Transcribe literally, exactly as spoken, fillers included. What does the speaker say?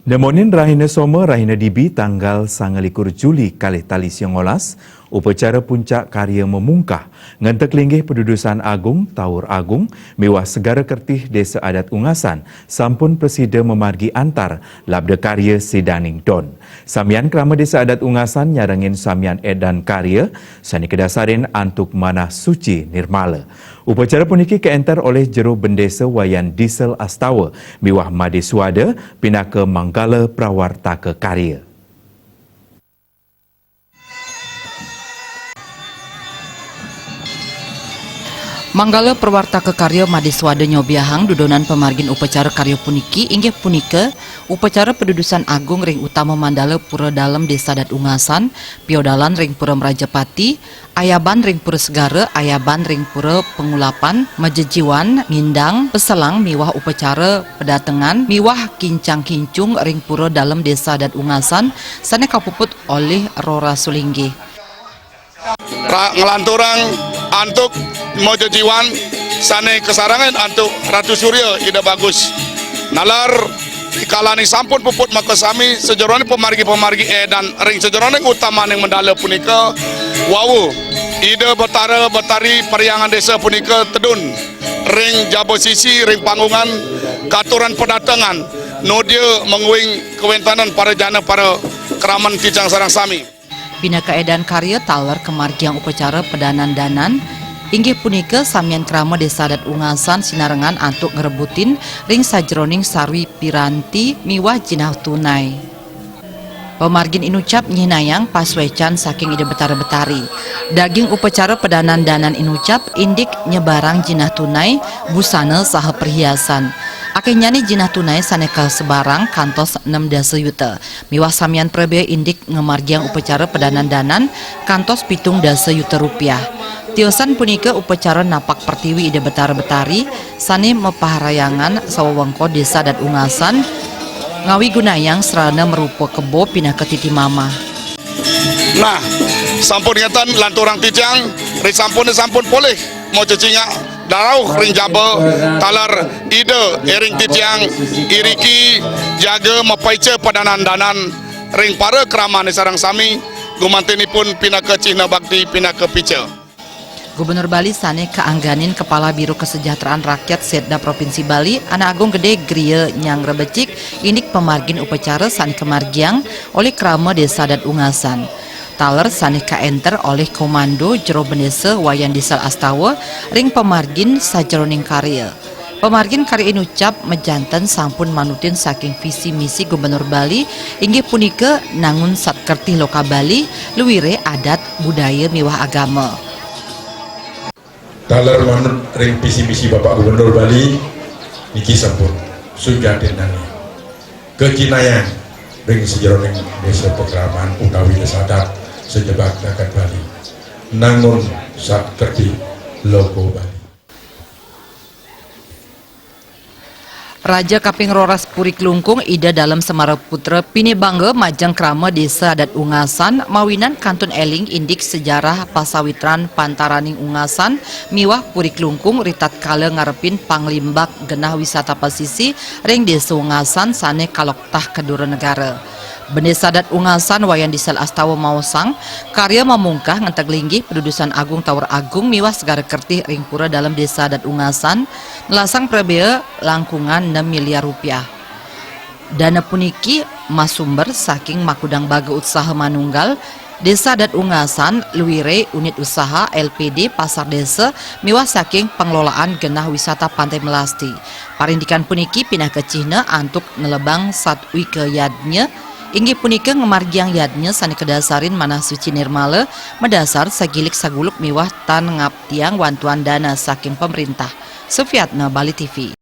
Nemonin rahina soma, rahina dibi, tanggal sangalikur Juli kalih tali songolas, upacara puncak karya mamungkah ngenteg linggih padudusan agung, Taur Agung, miwah Segara Kertih Desa Adat Ungasan sampun prasida mamargi antar labda karya sidaning don. Samian krama Desa Adat Ungasan nyarengin samian edan karya sane kadasarin antuk manah suci nirmala. Upacara puniki kaenter olih Jero Bendesa Wayan Diesel Astawa miwah Made Suwada pinaka manggala prawartaka karya. Manggala prawartaka karya Made Suwada nyobiahang dudonan pamargin upacara karya puniki, inggih punika upacara padudusan agung ring utama mandala Pura Dalem Desa Adat Ungasan, piodalan ring Pura Mrajapati, ayaban ring Pura Segara, ayaban ring Pura Pangulapan, majejiwan, ngindang, peselang miwah upacara pedatengan miwah kincang-kincung ring Pura Dalem Desa Adat Ungasan sane kapuput olih Rora Sulinggih. Ra-, nglanturang antuk majejiwan sane kasarengin antuk Ratu Surya Ida Bagus. Nalar rikalaning sampun puput makasami sajeroning pamargi-pamargi edan ring sajeroning utamaning mandala punika, wau Ida Betara Betari Parhyangan Desa punika tedun ring jaba sisi ring panggungan katuran pedatengan nodya mangguing kawentenan para jana para kraman titiang sareng sami. Pinaka edan karya taler kamargiang upacara pedanan-danan, inggih punika samian krama Desa Adat Ungasan sinarengan antuk ngrebutin ring sajeroning sarwi piranti miwah jinah tunai. Pamargin inucap nyihnayang pasuecan saking Ida Betara Betari. Daging upacara pedanan-danan inucap indik nyebarang jinah tunai, busana saha perhiasan. Akehnyane jinah tunai sane kasebarang kantos enam dasa yuta. Miwah samian prabea indik ngamargiang upacara pedanan-danan kantos pitung dasa yuta rupiah. Tiosan punika upacara napak pertiwi Ida Betara Betari sane mapaharayangan sawewengkon Desa Adat Ungasan ngawigunayang srana marupa kebo pinaka titi mamah. Nah, sampun ngeten lanturang titiang, risampun sampun polih mau cecingak darauh ring jaba taler Ida ering titiang iriki jaga mapaica padanan-danan ring para kramane sareng sami gumantinipun pinaka cihna bakti pinaka pica. Gubernur Bali sane kaangganin Kepala Biro Kesejahteraan Rakyat Setda Provinsi Bali, Anak Agung Gede Gria Nyang Rebecik, indik pamargin upacara sane kamargiang olih krama Desa Adat Ungasan. Taler sane kaenter olih Komando Jero Bendesa Wayan Diesel Astawa ring pamargin sajeroning karya. Pamargin karya inucap majanten sampun manutin saking visi misi Gubernur Bali, inggih punika nangun satkertih loka Bali, luire adat, budaya miwah agama. Taler manut ring visi misi Bapak Gubernur Bali, niki sampun sujatinane kacinayang ring sajeroning desa pakraman utawi desa adat sajebag jagat Bali. Nangun satkertih loka Bali. Raja kaping roras Puri Klungkung Ida Dalem Semara Putra pinibangga majeng krama Desa Adat Ungasan mawinan kantun eling indik sejarah pasawitran pantaraning Ungasan miwah Puri Klungkung ritatkala ngarepin panglimbak genah wisata pasisi ring Desa Ungasan sane kaloktah ka dura negara. Bendesa Adat Ungasan Wayan Diesel Astawa maosang, karya mamungkah ngenteg linggih Padudusan Agung Taur Agung miwah Segara Kertih ring Pura Dalem Desa Adat Ungasan nelasang prabea langkungan enam miliar rupiah. Dana puniki masumber saking makudang baga utsaha manunggal, Desa Adat Ungasan, Luire, Unit Usaha, L P D, Pasar Desa, miwah saking pengelolaan genah wisata Pantai Melasti. Parindikan puniki pinaka cihna antuk nelebang satwika yadnya, inggih punika ngamargiang yadnya sane kadasarin manah suci nirmala madasar sagilik saguluk miwah tan ngaptiang wantuan dana saking pemerintah. Sufiatna, Bali T V.